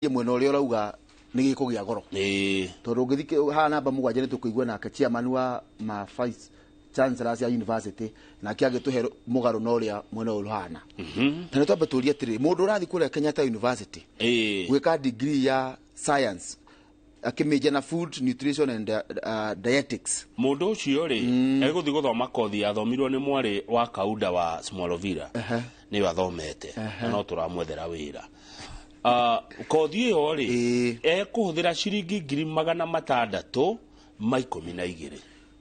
Mwena ũrĩa ũrauga nĩ gĩkũgĩa goro, tondũ ũngĩthiĩ haha namba 7 nĩ tũkũigua nake chairman wa ma vice chancellors ya university nake agĩtũhe mũgarũ na ũrĩa mwena ũyũ ũhana. Na nĩ twambe tũrie atĩrĩrĩ, mũndũ ũrathiĩ kũrĩa Kenyatta University gwĩka degree ya science akĩmĩnja na food nutrition and dietetics, Mũndũ ũcio rĩ, egũthiĩ gũthoma kothi yathomirwo nĩ mwarĩ wa Kaunda wa Smallvilla, nĩyo athomete na no tũramwethera wĩra. Kothi ĩyo rĩ, ekũhũthĩra ciringi 612,000.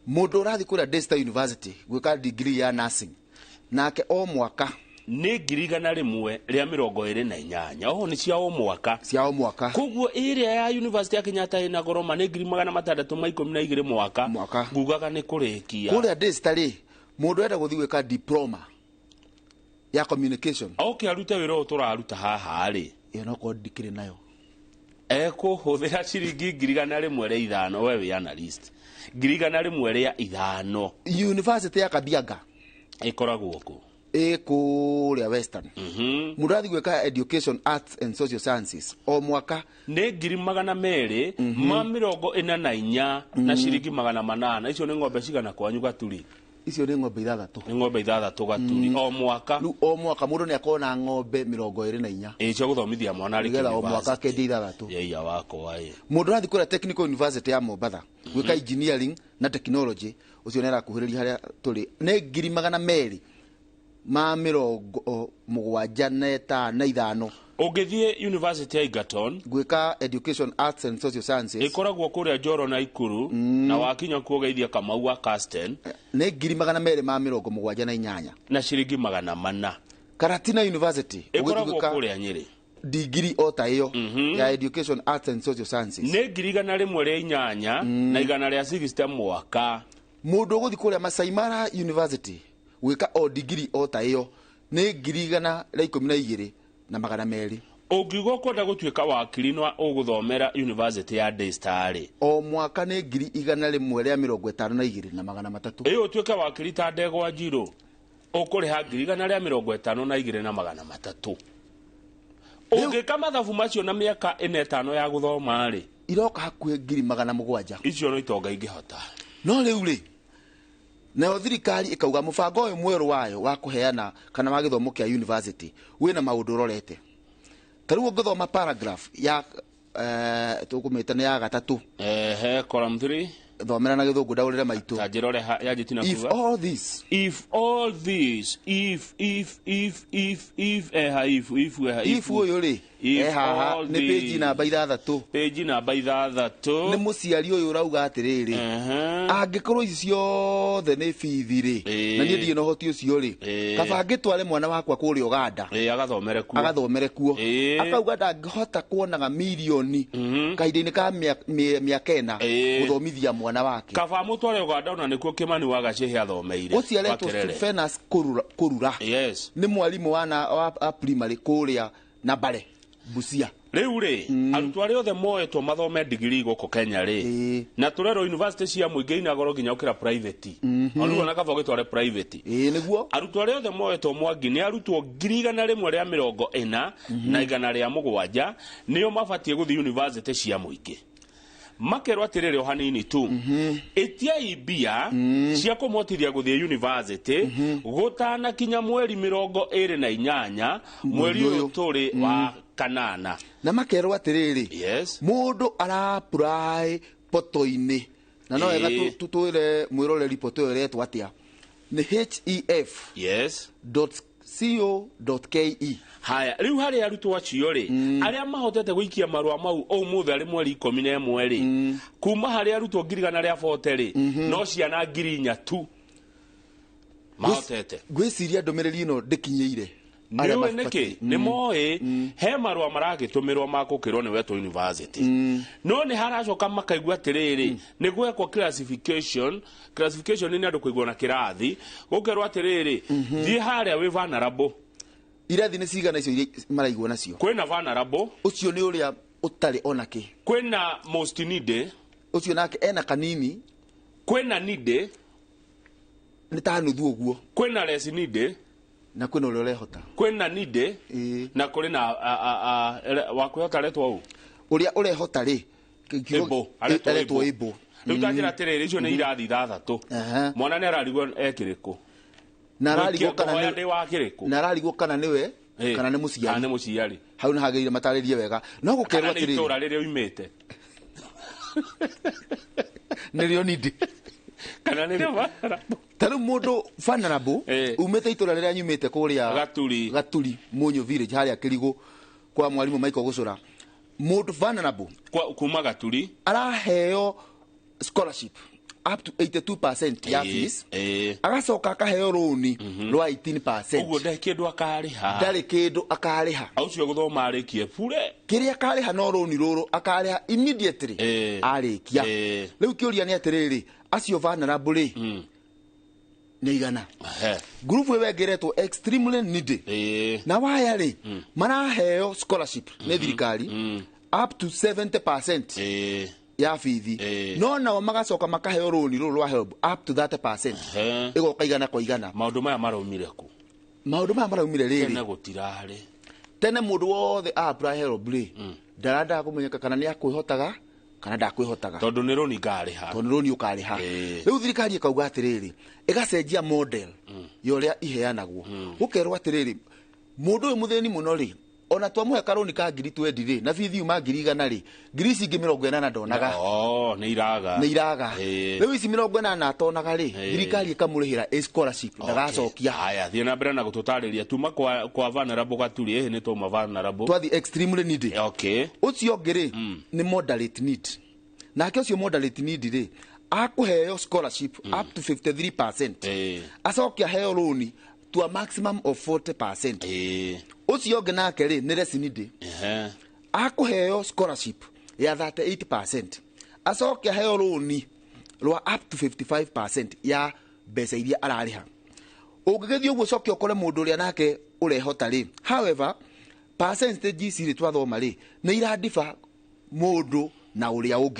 Mũndũ ũrathiĩ kũrĩa Daystar University gwĩka degree ya nursing nake o mwaka Nĩ 128,000. Oho nĩ cia o mwaka. Cia o mwaka. Koguo ĩrĩa ya University ya Kenyatta ĩna goro ma nĩ 612,000 mwaka. Mwaka. Ngugaga nĩ kũrĩkia. Kũrĩa Daystar rĩ, mũndũ enda gũthiĩ gwĩka diploma ya communication, Oke arute wĩra ũyũ tũraruta haha rĩ, ĩyo no korwo ndikĩrĩ nayo. Ekũhũthĩra ciringi 105,000. We wĩ analyst, 105,000. University ya Kabianga Ĩkoragwo kũ? Ĩ kũrĩa Western. Mũndũ arathiĩ gwĩka education, arts and social sciences o mwaka Nĩ 244,800. Icio nĩ ng'ombe cigana kwanyu, Gaturi? Icio nĩ ng'ombe 6. Nĩ ng'ombe 6, Gaturi, o mwaka. Rĩu o mwaka mũndũ nĩ akorwo na ng'ombe 24. Ĩ cia gũthomithia mwana arĩ Nĩgetha o mwaka akendia 6. Yeia wakwa ĩ. Mũndũ ũrathiĩ kũrĩa Technical University ya Mombatha gwĩka engineering na technology, ũcio nĩ arakuhĩrĩria harĩa tũrĩ, nĩ 275,000. Ũngĩthiĩ University ya Egerton gwĩka education, arts and social sciences, ĩkoragwo kũrĩa Njoro na Ikuru, na wakinya kuo geithia Kamau wa Casten. Nĩ 278,000. Na ciringi 400. Karatina University ũgĩthiĩ Ĩkoragwo gwĩka kũrĩa Nyĩrĩ, degree o ta ĩyo ya education, arts and social sciences, nĩ 108,160 mwaka. Mũndũ ũgũthiĩ kũrĩa Masai Mara University gwĩka o degree o ta ĩyo nĩ 112,200. Ũngiuga ũkwenda gũtuĩka wakiri na ũgũthomera University ya Daystar rĩ, O mwaka nĩ 152,300. Ĩ ũtuĩke wakiri ta Ndegwa Njirũ, ũkũrĩha 152,300. Ũngĩka mathabu macio na mĩaka ĩna ĩtano ya gũthoma rĩ, Iroka hakuhĩ 700,000. Icio no itonga ingĩhota. No rĩu rĩ, nayo thirikari ĩkauga mũbango ũyũ mwerũ wayo wa kũheana kana wa gĩthomo kĩa university wĩna maũndũ ũrorete. Ta rĩu ũngĩthoma paragraph ya tũkũmĩta nĩ ya gatatũ. Ehe, column 3. Thomera na Gĩthũngũ ndaũrĩre maitũ. Ta njĩra ũrĩa yanjĩtie na If kuga. all this If all this, if eha if eha if ũyũ rĩ, If e haha all nĩ page namba 6. Page namba 6. Nĩ mũciari ũyũ ũrauga atĩrĩrĩ, angĩkorwo ici ciothe nĩ bithi rĩ, na niĩ ndirĩ na ũhoti ũcio rĩ, kaba ngĩtware mwana wakwa kũrĩa Ũganda. Ĩĩ, agathomere kuo. Agathomere kuo. Akauga ndangĩhota kuonaga mirioni kahinda-inĩ ka mĩaka 4 gũthomithia mwana wake. Kaba mũtware Ũganda, ona nĩkuo Kĩmani wa Gacĩhĩ athomeire. Ũcio aretwo Makerere. Fenas Kũrura. Nĩ mwarimũ wa primary kũrĩa Nambare, Busia. Rĩu rĩ, arutwo arĩa othe moetwo mathome digiri gũkũ Kenya rĩ, na tũrerwo university cia mũingĩ ina goro nginya ũkĩra private, ona rĩu ona kaba ũgĩtware private. Ĩĩ, nĩguo. Arutwo arĩa othe moetwo, Mwangi, nĩ arutwo 140,107 nĩo mabatiĩ gũthiĩ university cia mũingĩ. Makerwo atĩrĩrĩ, o hanini tu, ĩtiai mbia cia kũmotithia gũthiĩ university gũtanakinya mweri 28 mweri ũyũ ũyũ. tũrĩ wa kanana. Na makerwo atĩrĩrĩ, mũndũ ara-apply poto-inĩ, na no wega twĩre mwĩroreri poto ĩyo ĩretwo atĩa, nĩ hef .co.ke. Haya, rĩu harĩ arutwo acio rĩ, arĩa mahotete gũikia marũa mau ũmũthĩ arĩ mweri 11 rĩ, kuma harĩ arutwo 140,000 rĩ, no ciana 4,000 tu mahotete. Ngwĩciria ndũmĩrĩri ĩno ndĩkinyĩire arĩa Nĩũĩ mabatiĩ. nĩkĩ nĩ moĩ he marũa maragĩtũmĩrwo ma gũkĩrwo nĩ wetwo university, no nĩ haracoka makaigua atĩrĩrĩ, nĩ gwekwo classification. Classification nĩ andũ kũigwo na kĩrathi, gũkerwo atĩrĩrĩ, thiĩ harĩa wĩ vulnerable. Irathi nĩ cigana icio iria maraigwo nacio? Kwĩna vulnerable. Ũcio nĩ ũrĩa ũtarĩ ona kĩ. Kwĩna most needy. Ũcio nake ena kanini. Kwĩna needy. Nĩ ta nuthu ũguo. Kwĩna less needy. Na kwĩna ũrĩa ũrehota. Kwĩna needy. Na kũrĩ na wakwĩhota retwo ũũ. Ũrĩa ũrehota rĩ, Ĩbũ, aretwo aretwo ĩbũ. ĩbũ. Rĩu ta njĩra atĩrĩrĩ, icio nĩ irathi 6. Aha. Mwana nĩ ararigwo ekĩrĩkũ. Na ararigwo kana Ngũhoya nĩ ndĩ wa kĩrĩkũ. Na ararigwo kana nĩwe kana nĩ Kana mũciari. nĩ mũciari. Hau nĩ hagĩrĩire matarĩrie wega, no gũkerwo Kana nĩ atĩrĩrĩ, itũra rĩrĩa oimĩte. Nĩrĩo nindi. Kana nĩrĩo vulnerable. Ta rĩu mũndũ vulnerable umĩte itũra rĩrĩa nyumĩte kũrĩa Gaturi. Gaturi Mũnyũ village, harĩa Kĩrigũ kwa mwarimũ Michael Gũcũra, mũndũ vulnerable Kuma Gaturi. Araheo scholarship up to 82% ya fees, agacoka akaheo rũni rwa 18%. Ũguo ndarĩ kĩndũ akarĩha. Ndarĩ kĩndũ akarĩha. Ũcio gũthoma arĩkie bure. Kĩrĩa akarĩha no rũni rũrũ akarĩha immediately arĩkia. Rĩu kĩũria nĩ atĩrĩrĩ, acio vulnerable rĩ, nĩ igana? Ngurubu ĩyo ĩngĩ ĩretwo extremely needy na waya rĩ, maraheo scholarship nĩ thirikari up to 70% ya bithi, no nao magacoka makaheo rũni rũrũ rwa HELB up to 30%. Ĩgoka igana kwa igana. Maũndũ maya maraumire kũ? Maũndũ maya maraumire Tene rĩrĩ, gũtirarĩ. Tene mũndũ wothe apply HELB rĩ, ndarandaga kũmenyeka kana nĩ akwĩhotaga kana ndakwĩhotaga. Tondũ nĩ rũni ngarĩha. Tondũ rũni ũkarĩha. Rĩu thirikari ĩkauga atĩrĩrĩ, ĩgacenjia model ya ũrĩa iheanagwo, gũkerwo atĩrĩrĩ, mũndũ ũyũ mũthĩni mũno rĩ, ona twamũhe karũni ka ngiri 20 rĩ, na bithi yuma ngiri 100 rĩ, ngiri ici ingĩ 80 ndonaga. Oh, nĩ iraga. Nĩ iraga. Rĩu ici 80 atonaga rĩ, thirikari ĩkamũrĩhĩra ĩ scholarship, ndagacokia. Haya, thiĩ na mbere na gũtũtarĩria. Tuma kwa vulnerable Gaturi, ĩhĩ nĩ twauma vulnerable. Twathi extremely needy. Ũcio ũngĩ rĩ, nĩ moderate need. Nake ũcio moderate need rĩ, akũheo scholarship up to 53%, acoke aheo rũni to a maximum of 40%. Ũcio ũngĩ nake rĩ, nĩ less needy. Akũheo scholarship ya 38%, acoke aheo rũni rwa up to 55% ya mbeca iria ararĩha. Ũngĩgĩthiĩ ũguo, coke ũkore mũndũ ũrĩa nake ũrehota rĩ, however percentage ici rĩ twathoma rĩ, nĩ irandiba mũndũ na ũrĩa ũngĩ.